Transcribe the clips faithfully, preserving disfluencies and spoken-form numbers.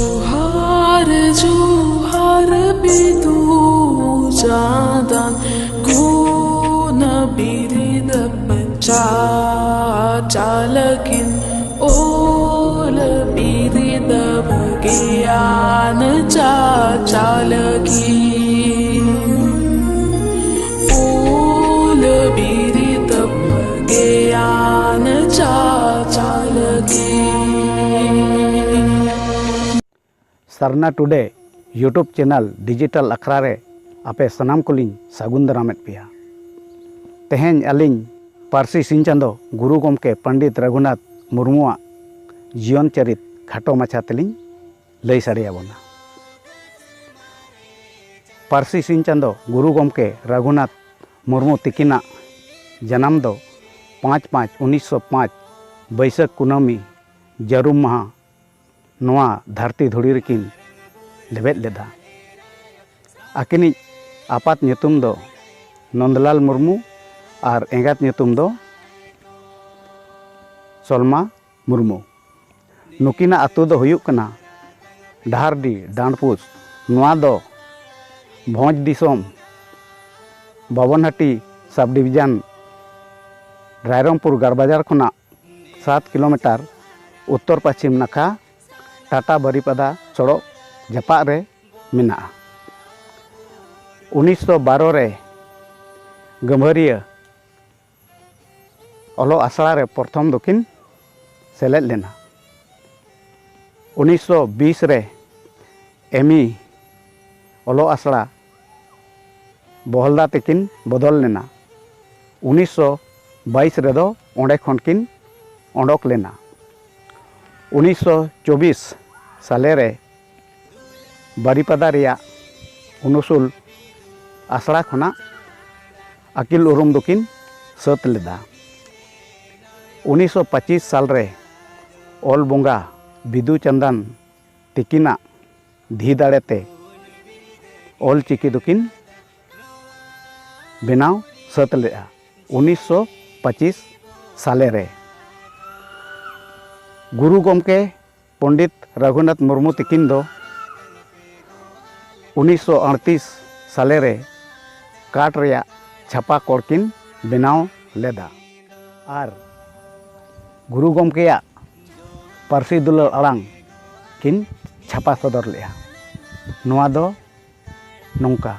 ᱡᱚᱦᱟᱨ ᱡᱚᱦᱟᱨ ᱵᱤᱫᱩ ᱪᱟᱸᱫᱟᱱ ᱜᱩᱱ ᱵᱤᱨᱤᱫ ᱪᱟᱪᱟ ᱞᱟᱹᱜᱤᱫ, ᱚᱞ ᱵᱤᱨᱤᱫ ᱜᱮᱭᱟᱱ ᱪᱟᱪᱟ ᱞᱟᱹᱜᱤᱫ, ᱚᱞ ᱵᱤᱨᱤᱫ ᱜᱮᱭᱟᱱ ᱪᱟᱪᱟ ᱞᱟᱹᱜᱤᱫ᱾ ᱥᱟᱨᱱᱟ ᱴᱩᱰᱮ YouTube channel digital ᱟᱠᱷᱲᱟ ᱨᱮ ᱟᱯᱮ ᱥᱟᱱᱟᱢ ᱠᱚᱞᱤᱧ ᱥᱟᱹᱜᱩᱱ ᱫᱟᱨᱟᱢᱮᱫ ᱯᱮᱭᱟ᱾ ᱛᱮᱦᱮᱧ ᱟᱹᱞᱤᱧ ᱯᱟᱹᱨᱥᱤ ᱥᱤᱧ ᱪᱟᱸᱫᱚ ᱜᱩᱨᱩ ᱜᱚᱢᱠᱮ ᱯᱚᱱᱰᱤᱛ ᱨᱟᱹᱜᱷᱩᱱᱟᱛᱷ ᱢᱩᱨᱢᱩᱣᱟᱜ ᱡᱤᱭᱚᱱ ᱪᱟᱹᱨᱤᱛ ᱠᱷᱟᱴᱚ ᱢᱟᱪᱷᱟ ᱛᱮᱞᱤᱧ ᱞᱟᱹᱭ ᱥᱟᱰᱮ ᱟᱵᱚᱱᱟ᱾ ᱯᱟᱹᱨᱥᱤ ᱥᱤᱧ ᱪᱟᱸᱫᱚ ᱜᱩᱨᱩ ᱜᱚᱢᱠᱮ ᱨᱟᱹᱜᱷᱩᱱᱟᱛᱷ ᱢᱩᱨᱢᱩ ᱛᱤᱠᱤᱱᱟᱜ ᱡᱟᱱᱟᱢ ᱫᱚ ᱯᱟᱸᱪ ᱯᱟᱸᱪ ᱩᱱᱤᱥᱥᱚ ᱯᱟᱸᱪ ᱵᱟᱹᱭᱥᱟᱹᱠᱷ ᱠᱩᱱᱟᱹᱢᱤ ᱡᱟᱹᱨᱩᱢ ᱢᱟᱦᱟ ᱱᱚᱣᱟ ᱫᱷᱟᱹᱨᱛᱤ ᱫᱷᱩᱲᱤ ᱨᱮᱠᱤᱱ ᱞᱮᱵᱮᱫ ᱞᱮᱫᱟ᱾ ᱟᱹᱠᱤᱱᱤᱡ ᱟᱯᱟᱛ ᱧᱩᱛᱩᱢ ᱫᱚ ᱱᱚᱱᱫᱚᱞᱟᱞ ᱢᱩᱨᱢᱩ ᱟᱨ ᱮᱸᱜᱟᱛ ᱧᱩᱛᱩᱢ ᱫᱚ ᱥᱚᱞᱢᱟ ᱢᱩᱨᱢᱩ᱾ ᱱᱩᱠᱤᱱᱟᱜ ᱟᱹᱛᱩ ᱫᱚ ᱦᱩᱭᱩᱜ ᱠᱟᱱᱟ ᱰᱟᱦᱟᱨᱰᱤ ᱰᱟᱸᱰᱯᱩᱥ᱾ ᱱᱚᱣᱟ ᱫᱚ ᱵᱷᱚᱸᱡᱽ ᱫᱤᱥᱚᱢ ᱵᱟᱵᱚᱱᱦᱟᱴᱤ sub division ᱨᱟᱭᱨᱚᱝᱯᱩᱨ ᱜᱟᱲᱵᱟᱡᱟᱨ ᱠᱷᱚᱱᱟᱜ ᱥᱟᱛ ᱠᱤᱞᱳᱢᱤᱴᱟᱨ ᱩᱛᱛᱚᱨ ᱯᱚᱪᱷᱤᱢ ᱱᱟᱠᱷᱟ ᱴᱟᱴᱟ ᱵᱟᱨᱤᱯᱟᱫᱟ ᱥᱚᱲᱚᱠ ᱡᱟᱯᱟᱜ ᱨᱮ ᱢᱮᱱᱟᱜᱼᱟ᱾ ᱩᱱᱤᱥᱥᱚ ᱵᱟᱨᱚ ᱨᱮ ᱜᱟᱹᱢᱵᱷᱟᱹᱨᱤᱭᱟᱹ ᱚᱞᱚᱜ ᱟᱥᱲᱟ ᱨᱮ ᱯᱨᱚᱛᱷᱚᱢ ᱫᱚᱠᱤᱱ ᱥᱮᱞᱮᱫ ᱞᱮᱱᱟ᱾ ᱩᱱᱤᱥᱥᱚ ᱵᱤᱥ ᱨᱮ ᱮᱢᱤ ᱚᱞᱚᱜ ᱟᱥᱲᱟ ᱵᱚᱦᱚᱞᱫᱟ ᱛᱮᱠᱤᱱ ᱵᱚᱫᱚᱞ ᱞᱮᱱᱟ᱾ ᱩᱱᱤᱥᱥᱚ ᱵᱟᱭᱤᱥ ᱨᱮᱫᱚ ᱚᱸᱰᱮ ᱠᱷᱚᱱ ᱠᱤᱱ ᱚᱰᱚᱠ ᱞᱮᱱᱟ᱾ ᱩᱱᱤᱥᱥᱚ ᱪᱚᱵᱵᱤᱥ ᱥᱟᱞᱮ ᱨᱮ ᱵᱟᱨᱤᱯᱟᱫᱟ ᱨᱮᱭᱟᱜ ᱩᱱᱩᱥᱩᱞ ᱟᱥᱲᱟ ᱠᱷᱚᱱᱟᱜ ᱟᱹᱠᱤᱞ ᱩᱨᱩᱢ ᱫᱚᱠᱤᱱ ᱥᱟᱹᱛ ᱞᱮᱫᱟ᱾ ᱩᱱᱤᱥᱥᱚ ᱯᱚᱸᱪᱤᱥ ᱥᱟᱞ ᱨᱮ ᱚᱞ ᱵᱚᱸᱜᱟ ᱵᱤᱫᱩ ᱪᱟᱸᱫᱟᱱ ᱛᱤᱠᱤᱱᱟᱜ ᱫᱷᱤ ᱫᱟᱲᱮ ᱛᱮ ᱚᱞ ᱪᱤᱠᱤ ᱫᱚᱠᱤᱱ ᱵᱮᱱᱟᱣ ᱥᱟᱹᱛ ᱞᱮᱫᱼᱟ ᱩᱱᱤᱥᱥᱚ ᱯᱚᱸᱪᱤᱥ ᱥᱟᱞᱮ ᱨᱮ᱾ ᱜᱩᱨᱩ ᱜᱚᱢᱠᱮ ᱯᱚᱱᱰᱤᱛ ᱨᱟᱹᱜᱷᱩᱱᱟᱛᱷ ᱢᱩᱨᱢᱩ ᱛᱤᱠᱤᱱ ᱫᱚ ᱩᱱᱤᱥᱥᱚ ᱟᱴᱛᱨᱤᱥ ᱥᱟᱞᱮ ᱨᱮ ᱠᱟᱴ ᱨᱮᱭᱟᱜ ᱪᱷᱟᱯᱟ ᱠᱚᱲ ᱠᱤᱱ ᱵᱮᱱᱟᱣ ᱞᱮᱫᱟ ᱟᱨ ᱜᱩᱨᱩ ᱜᱚᱢᱠᱮᱭᱟᱜ ᱯᱟᱹᱨᱥᱤ ᱫᱩᱞᱟᱹᱲ ᱟᱲᱟᱝ ᱠᱤᱱ ᱪᱷᱟᱯᱟ ᱥᱚᱫᱚᱨ ᱞᱮᱫᱼᱟ᱾ ᱱᱚᱣᱟ ᱫᱚ ᱱᱚᱝᱠᱟ᱾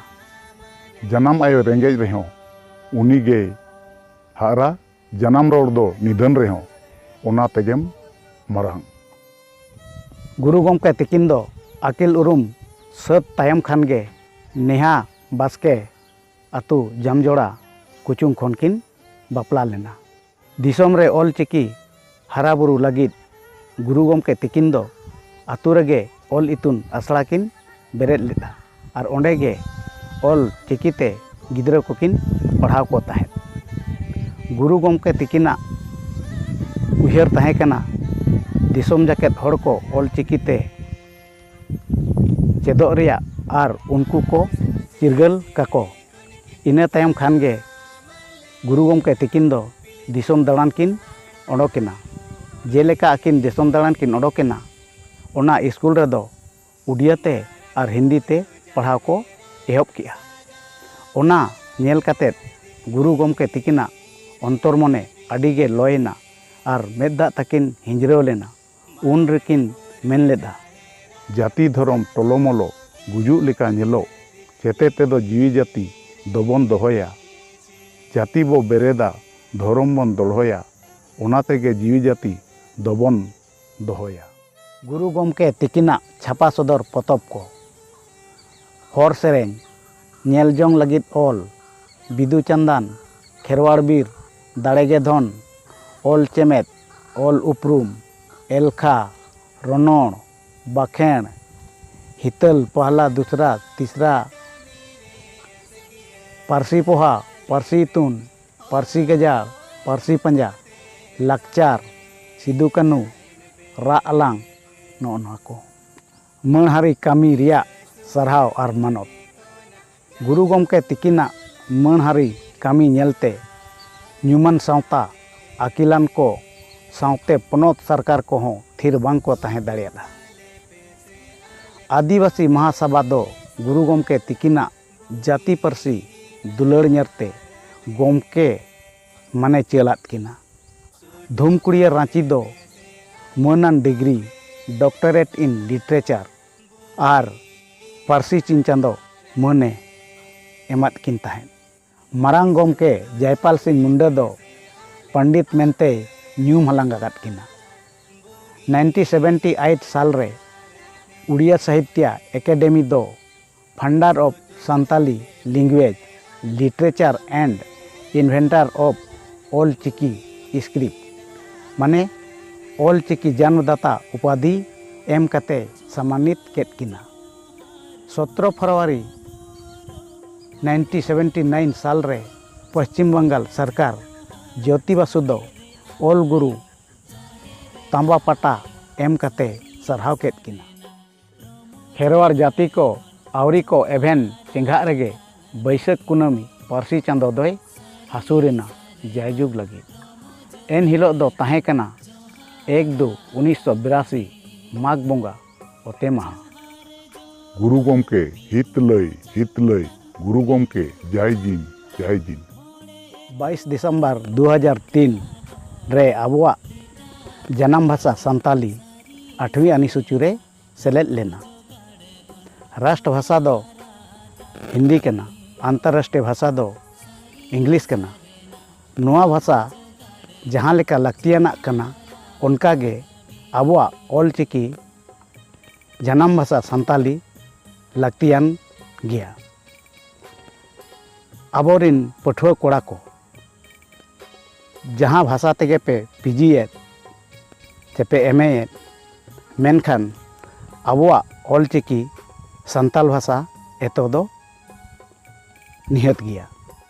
ᱡᱟᱱᱟᱢ ᱟᱭᱳ ᱨᱮᱸᱜᱮᱡ ᱨᱮᱦᱚᱸ ᱩᱱᱤ ᱜᱮᱭ ᱦᱟᱨᱟ, ᱡᱟᱱᱟᱢ ᱨᱚᱲ ᱫᱚ ᱱᱤᱫᱷᱟᱹᱱ ᱨᱮᱦᱚᱸ ᱚᱱᱟ ᱛᱮᱜᱮᱢ ᱢᱟᱨᱟᱝ᱾ ᱜᱩᱨᱩ ᱜᱚᱢᱠᱮ ᱛᱤᱠᱤᱱ ᱫᱚ ᱟᱹᱠᱤᱞ ᱩᱨᱩᱢ ᱥᱟᱹᱛ ᱛᱟᱭᱚᱢ ᱠᱷᱟᱱ ᱜᱮ ᱱᱮᱦᱟ ᱵᱟᱥᱠᱮ ᱟᱹᱛᱩ ᱡᱟᱢᱡᱚᱲᱟ ᱠᱩᱪᱩᱝ ᱠᱷᱚᱱ ᱠᱤᱱ ᱵᱟᱯᱞᱟ ᱞᱮᱱᱟ᱾ ᱫᱤᱥᱚᱢ ᱨᱮ ᱚᱞ ᱪᱤᱠᱤ ᱦᱟᱨᱟ ᱵᱩᱨᱩ ᱞᱟᱹᱜᱤᱫ ᱜᱩᱨᱩ ᱜᱚᱢᱠᱮ ᱛᱤᱠᱤᱱ ᱫᱚ ᱟᱹᱛᱩ ᱨᱮᱜᱮ ᱚᱞ ᱤᱛᱩᱱ ᱟᱥᱲᱟ ᱠᱤᱱ ᱵᱮᱨᱮᱫ ᱞᱮᱫᱼᱟ ᱟᱨ ᱚᱸᱰᱮ ᱜᱮ ᱚᱞ ᱪᱤᱠᱤ ᱛᱮ ᱜᱤᱫᱽᱨᱟᱹ ᱠᱚᱠᱤᱱ ᱯᱟᱲᱦᱟᱣ ᱠᱚ ᱛᱟᱦᱮᱸᱫ᱾ ᱜᱩᱨᱩ ᱜᱚᱢᱠᱮ ᱛᱤᱠᱤᱱᱟᱜ ᱩᱭᱦᱟᱹᱨ ᱛᱟᱦᱮᱸ ᱠᱟᱱᱟ ᱫᱤᱥᱚᱢ ᱡᱟᱠᱮᱛ ᱦᱚᱲ ᱠᱚ ᱚᱞ ᱪᱤᱠᱤ ᱛᱮ ᱪᱮᱫᱚᱜ ᱨᱮᱭᱟᱜ ᱟᱨ ᱩᱱᱠᱩ ᱠᱚ ᱪᱤᱨᱜᱟᱹᱞ ᱠᱟᱠᱚ᱾ ᱤᱱᱟᱹ ᱛᱟᱭᱚᱢ ᱠᱷᱟᱱ ᱜᱮ ᱜᱩᱨᱩ ᱜᱚᱢᱠᱮ ᱛᱤᱠᱤᱱ ᱫᱚ ᱫᱤᱥᱚᱢ ᱫᱟᱬᱟᱱ ᱠᱤᱱ ᱚᱰᱚᱠᱮᱱᱟ᱾ ᱡᱮᱞᱮᱠᱟ ᱟᱹᱠᱤᱱ ᱫᱤᱥᱚᱢ ᱫᱟᱬᱟᱱ ᱠᱤᱱ ᱚᱰᱚᱠᱮᱱᱟ, ᱚᱱᱟ ᱥᱠᱩᱞ ᱨᱮᱫᱚ ᱩᱰᱤᱭᱟ ᱛᱮ ᱟᱨ ᱦᱤᱱᱫᱤ ᱛᱮ ᱯᱟᱲᱦᱟᱣ ᱠᱚ ᱮᱦᱚᱵ ᱠᱮᱜᱼᱟ᱾ ᱚᱱᱟ ᱧᱮᱞ ᱠᱟᱛᱮᱫ ᱜᱩᱨᱩ ᱜᱚᱢᱠᱮ ᱛᱤᱠᱤᱱᱟᱜ ᱚᱱᱛᱚᱨ ᱢᱚᱱᱮ ᱟᱹᱰᱤ ᱜᱮ ᱞᱚᱭᱮᱱᱟ ᱟᱨ ᱢᱮᱫ ᱫᱟᱜ ᱛᱟᱹᱠᱤᱱ ᱦᱤᱸᱡᱽᱨᱟᱹᱣ ᱞᱮᱱᱟ᱾ ᱩᱱ ᱨᱮᱠᱤᱱ ᱢᱮᱱ ᱞᱮᱫᱼᱟ, ᱡᱟᱹᱛᱤ ᱫᱷᱚᱨᱚᱢ ᱴᱚᱞᱚᱢᱚᱞᱚ ᱜᱩᱡᱩᱜ ᱞᱮᱠᱟ ᱧᱮᱞᱚᱜ, ᱪᱮᱛᱮ ᱛᱮᱫᱚ ᱡᱤᱣᱤ ᱡᱟᱹᱛᱤ ᱫᱚᱵᱚᱱ ᱫᱚᱦᱚᱭᱟ᱾ ᱡᱟᱹᱛᱤ ᱵᱚ ᱵᱮᱨᱮᱫᱟ, ᱫᱷᱚᱨᱚᱢ ᱵᱚᱱ ᱫᱚᱲᱦᱚᱭᱟ, ᱚᱱᱟ ᱛᱮᱜᱮ ᱡᱤᱣᱤ ᱡᱟᱹᱛᱤ ᱫᱚᱵᱚᱱ ᱫᱚᱦᱚᱭᱟ᱾ ᱜᱩᱨᱩ ᱜᱚᱢᱠᱮ ᱛᱤᱠᱤᱱᱟᱜ ᱪᱷᱟᱯᱟ ᱥᱚᱫᱚᱨ ᱯᱚᱛᱚᱵ ᱠᱚ, ᱦᱚᱨ ᱥᱮᱨᱮᱧ, ᱧᱮᱞ ᱡᱚᱝ ᱞᱟᱹᱜᱤᱫ ᱚᱞ, ᱵᱤᱫᱩ ᱪᱟᱸᱫᱟᱱ, ᱠᱷᱮᱨᱣᱟᱲ ᱵᱤᱨ, ᱫᱟᱲᱮ ᱜᱮ ᱫᱷᱚᱱ, ᱚᱞ ᱪᱮᱢᱮᱫ, ᱚᱞ ᱩᱯᱨᱩᱢ, ᱮᱞᱠᱷᱟ, ᱨᱚᱱᱚᱲ, ᱵᱟᱠᱷᱮᱬ, ᱦᱤᱛᱟᱹᱞ ᱯᱟᱦᱞᱟ ᱫᱩᱥᱨᱟ ᱛᱤᱥᱨᱟ, ᱯᱟᱹᱨᱥᱤ ᱯᱚᱦᱟ, ᱯᱟᱹᱨᱥᱤ ᱤᱛᱩᱱ, ᱯᱟᱹᱨᱥᱤ ᱜᱟᱡᱟᱲ, ᱯᱟᱹᱨᱥᱤ ᱯᱟᱸᱡᱟ, ᱞᱟᱠᱪᱟᱨ, ᱥᱤᱫᱩ ᱠᱟᱹᱱᱩ, ᱨᱟᱜ ᱟᱞᱟᱝ, ᱱᱚᱜᱼᱚ ᱱᱚᱣᱟ ᱠᱚ᱾ ᱢᱟᱹᱱᱦᱟᱹᱨᱤ ᱠᱟᱹᱢᱤ ᱨᱮᱭᱟᱜ ᱥᱟᱨᱦᱟᱣ ᱟᱨ ᱢᱟᱱᱚᱛ᱾ ᱜᱩᱨᱩ ᱜᱚᱢᱠᱮ ᱛᱤᱠᱤᱱᱟᱜ ᱢᱟᱹᱱᱦᱟᱹᱨᱤ ᱠᱟᱹᱢᱤ ᱧᱮᱞᱛᱮ ᱧᱩᱢᱟᱱ ᱥᱟᱶᱛᱟ ᱟᱹᱠᱤᱞᱟᱱ ᱠᱚ ᱥᱟᱶᱛᱮ ᱯᱚᱱᱚᱛ ᱥᱚᱨᱠᱟᱨ ᱠᱚᱦᱚᱸ ᱛᱷᱤᱨ ᱵᱟᱝ ᱠᱚ ᱛᱟᱦᱮᱸ ᱫᱟᱲᱮᱭᱟᱫᱟ᱾ ᱟᱹᱫᱤᱵᱟᱹᱥᱤ ᱢᱟᱦᱟᱥᱟᱵᱷᱟ ᱫᱚ ᱜᱩᱨᱩ ᱜᱚᱢᱠᱮ ᱛᱤᱠᱤᱱᱟᱜ ᱡᱟᱹᱛᱤ ᱯᱟᱹᱨᱥᱤ ᱫᱩᱞᱟᱹᱲ ᱧᱮᱞᱛᱮ ᱜᱚᱢᱠᱮ ᱢᱟᱱᱮ ᱪᱟᱹᱞᱟᱫ ᱠᱤᱱᱟ᱾ ᱫᱷᱩᱢᱠᱩᱲᱤᱭᱟᱹ ᱨᱟᱸᱪᱤ ᱫᱚ ᱢᱟᱹᱱᱟᱱ ᱰᱤᱜᱽᱨᱤ, Doctorate in Literature, ᱟᱨ ᱯᱟᱹᱨᱥᱤ ᱪᱤᱱ ᱪᱟᱸᱫᱚ ᱢᱟᱹᱱᱮ ᱮᱢᱟᱫ ᱠᱤᱱ ᱛᱟᱦᱮᱸᱫ᱾ ᱢᱟᱨᱟᱝ ᱜᱚᱢᱠᱮ ᱡᱟᱭᱯᱟᱞ ᱥᱤᱝ ᱢᱩᱱᱰᱟᱹ ᱫᱚ ᱯᱚᱱᱰᱤᱛ ᱢᱮᱱᱛᱮᱭ ᱧᱩᱢ ᱦᱟᱞᱟᱝ ᱟᱠᱟᱫ ᱠᱤᱱᱟ᱾ ᱱᱟᱭᱤᱱᱴᱤ ᱥᱮᱵᱷᱮᱱᱴᱤ ᱮᱭᱤᱴ ᱥᱟᱞ ᱨᱮ ᱩᱲᱤᱭᱟ ᱥᱟᱦᱤᱛᱭᱟ ᱮᱠᱟᱰᱮᱢᱤ ᱫᱚ Founder of Santali Language, Literature and Inventor of All Chiki Script, ᱢᱟᱱᱮ ᱚᱞ ᱪᱤᱠᱤ ᱡᱟᱱᱢᱫᱟᱛᱟ ᱩᱯᱟᱫᱷᱤ ᱮᱢ ᱠᱟᱛᱮ ᱥᱚᱢᱢᱟᱱᱤᱛ ᱠᱮᱫ ᱠᱤᱱᱟ᱾ ᱥᱚᱛᱨᱚ ᱯᱷᱮᱵᱽᱨᱩᱣᱟᱨᱤ ᱱᱟᱭᱤᱱᱴᱤ ᱥᱮᱵᱷᱮᱱᱴᱤ ᱱᱟᱭᱤᱱ ᱥᱟᱞ ᱨᱮ ᱯᱚᱥᱪᱤᱢ ᱵᱟᱝᱜᱟᱞ ᱥᱚᱨᱠᱟᱨ ᱡᱳᱛᱤ ᱵᱟᱥᱩ ᱫᱚ ᱚᱞ ᱜᱩᱨᱩ ᱛᱟᱢᱵᱟ ᱯᱟᱴᱟ ᱮᱢ ᱠᱟᱛᱮ ᱥᱟᱨᱦᱟᱣ ᱠᱮᱫ ᱠᱤᱱᱟ᱾ ᱠᱷᱮᱨᱣᱟᱲ ᱡᱟᱹᱛᱤ ᱠᱚ ᱟᱹᱣᱨᱤ ᱠᱚ ᱮᱵᱷᱮᱱ ᱪᱮᱸᱜᱷᱟᱜ ᱨᱮᱜᱮ ᱵᱟᱹᱭᱥᱟᱹᱠᱷ ᱠᱩᱱᱟᱹᱢᱤ ᱯᱟᱹᱨᱥᱤ ᱪᱟᱸᱫᱚ ᱫᱚᱭ ᱦᱟᱹᱥᱩᱨ ᱮᱱᱟ ᱡᱟᱭᱡᱩᱜᱽ ᱞᱟᱹᱜᱤᱫ᱾ ᱮᱱ ᱦᱤᱞᱳᱜ ᱫᱚ ᱛᱟᱦᱮᱸ ᱠᱟᱱᱟ ᱮᱠ ᱫᱩ ᱩᱱᱤᱥᱥᱚ ᱵᱤᱨᱟᱥᱤ ᱢᱟᱜᱽ ᱵᱚᱸᱜᱟ ᱚᱛᱮ ᱢᱟᱦᱟ᱾ ᱜᱩᱨᱩ ᱜᱚᱢᱠᱮ ᱦᱤᱛ ᱞᱟᱹᱭ ᱦᱤᱛ ᱞᱟᱹᱭ, ᱜᱩᱨᱩ ᱜᱚᱢᱠᱮ ᱡᱟᱭ ᱡᱤᱱ ᱡᱟᱭ ᱡᱤᱱ᱾ ᱵᱟᱭᱤᱥ ᱰᱤᱥᱮᱢᱵᱚᱨ ᱫᱩ ᱦᱟᱡᱟᱨ ᱛᱤᱱ ᱨᱮ ᱟᱵᱚᱣᱟᱜ ᱡᱟᱱᱟᱢ ᱵᱷᱟᱥᱟ ᱥᱟᱱᱛᱟᱞᱤ ᱟᱴᱷᱣᱤ ᱟᱹᱱᱤᱥᱩᱪᱤ ᱨᱮ ᱥᱮᱞᱮᱫ ᱞᱮᱱᱟ᱾ ᱨᱟᱥᱴᱨ ᱵᱷᱟᱥᱟ ᱫᱚ ᱦᱤᱱᱫᱤ ᱠᱟᱱᱟ, ᱟᱱᱛᱚᱨᱨᱟᱥᱴᱨᱤᱭᱚ ᱵᱷᱟᱥᱟ ᱫᱚ ᱤᱝᱞᱤᱥ ᱠᱟᱱᱟ᱾ ᱱᱚᱣᱟ ᱵᱷᱟᱥᱟ ᱡᱟᱦᱟᱸ ᱞᱮᱠᱟ ᱞᱟᱹᱠᱛᱤᱭᱟᱱᱟᱜ ᱠᱟᱱᱟ, ᱚᱱᱠᱟ ᱜᱮ ᱟᱵᱚᱣᱟᱜ ᱚᱞ ᱪᱤᱠᱤ ᱡᱟᱱᱟᱢ ᱵᱷᱟᱥᱟ ᱥᱟᱱᱛᱟᱞᱤ ᱞᱟᱹᱠᱛᱤᱭᱟᱱ ᱜᱮᱭᱟ᱾ ᱟᱵᱚᱨᱤᱱ ᱯᱟᱹᱴᱷᱩᱣᱟᱹ ᱠᱚᱲᱟ ᱠᱚ ᱡᱟᱦᱟᱸ ᱵᱷᱟᱥᱟ ᱛᱮᱜᱮ ᱯᱮ ᱯᱤᱡᱤᱭᱮᱫ ᱪᱮ ᱯᱮ ᱮᱢᱮᱭᱮᱫ, ᱢᱮᱱᱠᱷᱟᱱ ᱟᱵᱚᱣᱟᱜ ᱚᱞ ᱪᱤᱠᱤ ᱥᱟᱱᱛᱟᱞ ᱵᱷᱟᱥᱟ ᱮᱛᱚ ᱫᱚ ᱱᱤᱦᱟᱹᱛ ᱜᱮᱭᱟ᱾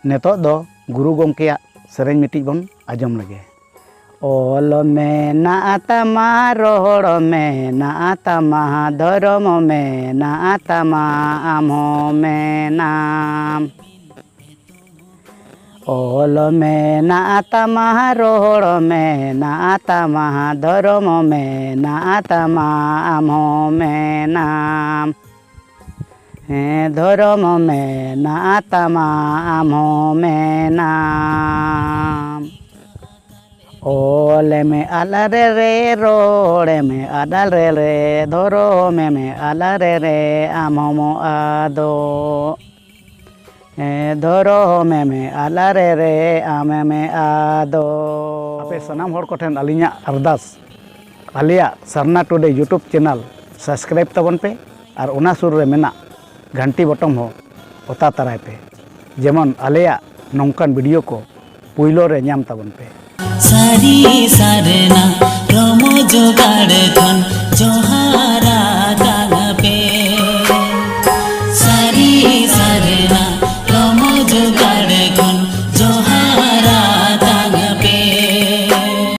ᱱᱤᱛᱚᱜ ᱫᱚ ᱜᱩᱨᱩ ᱜᱚᱢᱠᱮᱭᱟᱜ ᱥᱮᱨᱮᱧ ᱢᱤᱫᱴᱤᱡ ᱵᱚᱱ ᱟᱸᱡᱚᱢ ᱞᱮᱜᱮ᱾ ᱚᱞ ᱢᱮᱱᱟᱜ ᱛᱟᱢᱟ, ᱨᱚᱲ ᱢᱮᱱᱟᱜ ᱛᱟᱢᱟ, ᱫᱷᱚᱨᱚᱢ ᱢᱮᱱᱟᱜ ᱛᱟᱢᱟ, ᱟᱢ ᱦᱚᱸ ᱢᱮᱱᱟᱢ᱾ ᱚᱞ ᱢᱮᱱᱟᱜ ᱛᱟᱢᱟ, ᱨᱚᱲ ᱢᱮᱱᱟᱜ ᱛᱟᱢᱟ, ᱫᱷᱚᱨᱚᱢ ᱢᱮᱱᱟᱜ ᱛᱟᱢᱟ, ᱟᱢ ᱦᱚᱸ ᱢᱮᱱᱟᱢ᱾ ᱦᱮᱸ, ᱫᱷᱚᱨᱚᱢ ᱢᱮᱱᱟᱜ ᱛᱟᱢᱟ, ᱟᱢ ᱦᱚᱸ ᱢᱮᱱᱟᱢ᱾ ᱚᱞ ᱢᱮ ᱟᱞ ᱨᱮ ᱨᱮ, ᱨᱚᱲ ᱢᱮ ᱟᱞ ᱨᱮ ᱨᱮ, ᱫᱷᱚᱨᱚᱢ ᱢᱮ ᱟᱞ ᱨᱮ ᱨᱮ, ᱟᱢ ᱦᱚᱸᱢ ᱟᱫᱚᱜ᱾ ᱦᱮᱸ, ᱫᱷᱚᱨᱚᱢ ᱢᱮ ᱟᱞ ᱨᱮ ᱨᱮ, ᱟᱢᱮᱢ ᱟᱫᱚᱜ᱾ ᱟᱯᱮ ᱥᱟᱱᱟᱢ ᱦᱚᱲ ᱠᱚᱴᱷᱮᱱ ᱟᱹᱞᱤᱧᱟᱜ ᱟᱨᱫᱟᱥ, ᱟᱞᱮᱭᱟᱜ ᱥᱟᱨᱱᱟ ᱴᱩᱰᱮ YouTube channel subscribe ᱛᱟᱵᱚᱱ ᱯᱮ ᱟᱨ ᱚᱱᱟ ᱥᱩᱨ ᱨᱮ ᱢᱮᱱᱟᱜ ᱜᱷᱟᱱᱴᱤ ᱵᱚᱴᱚᱢ ᱦᱚᱸ ᱚᱛᱟ ᱛᱟᱨᱟᱭ ᱯᱮ, ᱡᱮᱢᱚᱱ ᱟᱞᱮᱭᱟᱜ ᱱᱚᱝᱠᱟᱱ video ᱠᱚ ᱯᱩᱭᱞᱳ ᱨᱮ ᱧᱟᱢ ᱛᱟᱵᱚᱱ ᱯᱮ᱾ ᱥᱟᱹᱨᱤ ᱥᱟᱨᱱᱟ ᱨᱚᱢᱚᱡᱽ ᱜᱟᱲ ᱠᱷᱚᱱ ᱡᱚᱦᱟᱨ᱾